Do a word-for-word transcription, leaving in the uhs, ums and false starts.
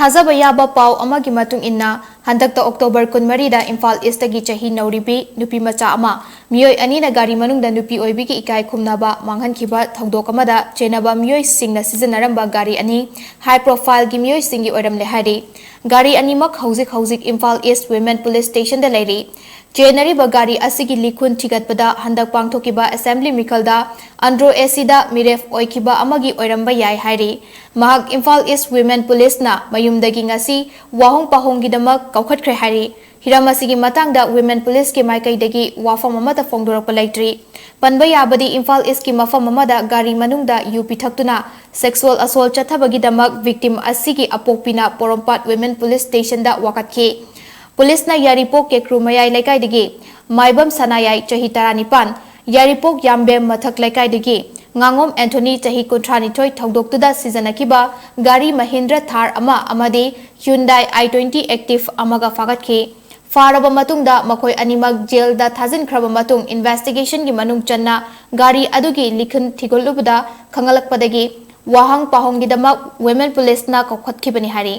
ꯊꯥꯖꯕ ꯌꯥꯕ ꯄꯥꯎ ꯑꯃꯒꯤ ꯃꯇꯨꯡ ꯏꯟꯅ, ꯍꯟꯗꯛꯇ October ꯀꯨꯟꯃꯔꯤꯗ ꯏꯝꯐꯥꯜ ꯏꯁꯇꯒꯤ ꯆꯍꯤ ꯅꯧꯔꯤꯕꯤ ꯅꯨꯄꯤ ꯃꯆꯥ ꯑꯃ ꯃꯤꯑꯣꯏ ꯑꯅꯤꯅ ꯒꯥꯔꯤ ꯃꯅꯨꯡꯗ ꯅꯨꯄꯤ ꯑꯣꯏꯕꯤꯒꯤ ꯏꯀꯥꯏ ꯈꯨꯝꯅꯕ ꯃꯥꯡꯍꯟꯈꯤꯕ ꯊꯧꯗꯣꯛ ꯑꯃꯗ ꯆꯦꯟꯅꯕ ꯃꯤꯑꯣꯏꯁꯤꯡꯅ ꯁꯤꯖꯤꯟꯅꯔꯝꯕ ꯒꯥꯔꯤ ꯑꯅꯤ high profileꯒꯤ ꯃꯤꯑꯣꯏꯁꯤꯡꯒꯤ ꯑꯣꯏꯔꯝꯂꯦ ꯍꯥꯏꯔꯤ꯫ ꯒꯥꯔꯤ ꯑꯅꯤꯃꯛ ꯍꯧꯖꯤꯛ ꯍꯧꯖꯤꯛ ꯏꯝꯐꯥꯜ East Women Police Stationꯗ ꯂꯩꯔꯤ꯫ ꯆꯦꯟꯅꯔꯤꯕ ꯒꯥꯔꯤ ꯑꯁꯤꯒꯤ ꯂꯤꯈꯨꯟ ꯊꯤꯒꯠꯄꯗ ꯍꯟꯗꯛ ꯄꯥꯡꯊꯣꯛꯈꯤꯕ assembly ꯃꯤꯈꯜꯗ ꯑꯟꯗ꯭ꯔꯣ ꯑꯦꯁꯤꯗ ꯃꯤꯔꯦꯞ ꯑꯣꯏꯈꯤꯕ ꯑꯃꯒꯤ ꯑꯣꯏꯔꯝꯕ ꯌꯥꯏ ꯍꯥꯏꯔꯤ꯫ ꯃꯍꯥꯛ ꯏꯝꯐꯥꯜ East Women Policeꯅ ꯃꯌꯨꯝꯗꯒꯤ ꯉꯁꯤ ꯋꯥꯍꯣꯡ ꯄꯥꯍꯣꯡꯒꯤꯗꯃꯛ ꯀꯧꯈꯠꯈ꯭ꯔꯦ ꯍꯥꯏꯔꯤ꯫ ꯍꯤꯔꯝ ꯑꯁꯤꯒꯤ ꯃꯇꯥꯡꯗ Women Policeꯀꯤ ꯃꯥꯏꯀꯩꯗꯒꯤ ꯋꯥꯐꯝ ꯑꯃꯠꯇ ꯐꯣꯡꯗꯣꯔꯛꯄ ꯂꯩꯇ꯭ꯔꯤ꯫ ꯄꯟꯕ ꯌꯥꯕꯗꯤ, ꯏꯝꯐꯥꯜ Eastꯀꯤ ꯃꯐꯝ ꯑꯃꯗ ꯒꯥꯔꯤ ꯃꯅꯨꯡꯗ ꯌꯨ ꯄꯤꯊꯛꯇꯨꯅ sexual assault ꯆꯠꯊꯕꯒꯤꯗꯃꯛ victim ꯑꯁꯤꯒꯤ ꯑꯄꯣꯛꯄꯤꯅ ꯄꯣꯔꯣꯝꯄꯥꯠ Women Police Stationꯗ ꯋꯥꯀꯠꯈꯤ꯫ ꯄꯨꯂꯤꯁꯅ ꯌꯥꯏꯔꯤꯄꯣꯛ ꯀꯦꯀ꯭ꯔꯨ ꯃꯌꯥꯏ ꯂꯩꯀꯥꯏꯗꯒꯤ ꯃꯥꯏꯕꯝ ꯁꯅꯥꯌꯥꯏ, ꯆꯍꯤ ꯇꯔꯥꯅꯤꯄꯥꯟ, ꯌꯥꯏꯔꯤꯄꯣꯛ ꯌꯥꯝꯕꯦꯝ ꯃꯊꯛ ꯂꯩꯀꯥꯏꯗꯒꯤ ꯉꯥꯉꯣꯝ ꯑꯦꯟꯊꯣꯅꯤ, ꯆꯍꯤ ꯀꯨꯟꯊ꯭ꯔꯥꯅꯤꯊꯣꯏ, ꯊꯧꯗꯣꯛꯇꯨꯗ ꯁꯤꯖꯤꯟꯅꯈꯤꯕ ꯒꯥꯔꯤ ꯃꯍꯤꯟꯗ꯭ꯔ ꯊꯥꯔ ꯑꯃ ꯑꯃꯗꯤ Hyundai i twenty Active ꯑꯃꯒ ꯐꯥꯒꯠꯈꯤ꯫ ꯐꯥꯔꯕ ꯃꯇꯨꯡꯗ ꯃꯈꯣꯏ ꯑꯅꯤꯃꯛ ꯖꯦꯜꯗ ꯊꯥꯖꯤꯟꯈ꯭ꯔꯕ ꯃꯇꯨꯡ investigationꯒꯤ ꯃꯅꯨꯡ ꯆꯟꯅ ꯒꯥꯔꯤ ꯑꯗꯨꯒꯤ ꯂꯤꯈꯨꯟ ꯊꯤꯒꯠꯂꯨꯕꯗ ꯈꯪꯍꯜꯂꯛꯄꯗꯒꯤ ꯋꯥꯍꯪ ꯄꯥꯎꯍꯪꯒꯤꯗꯃꯛ Women Policeꯅ ꯀꯧꯈꯠꯈꯤꯕꯅꯤ ꯍꯥꯏꯔꯤ꯫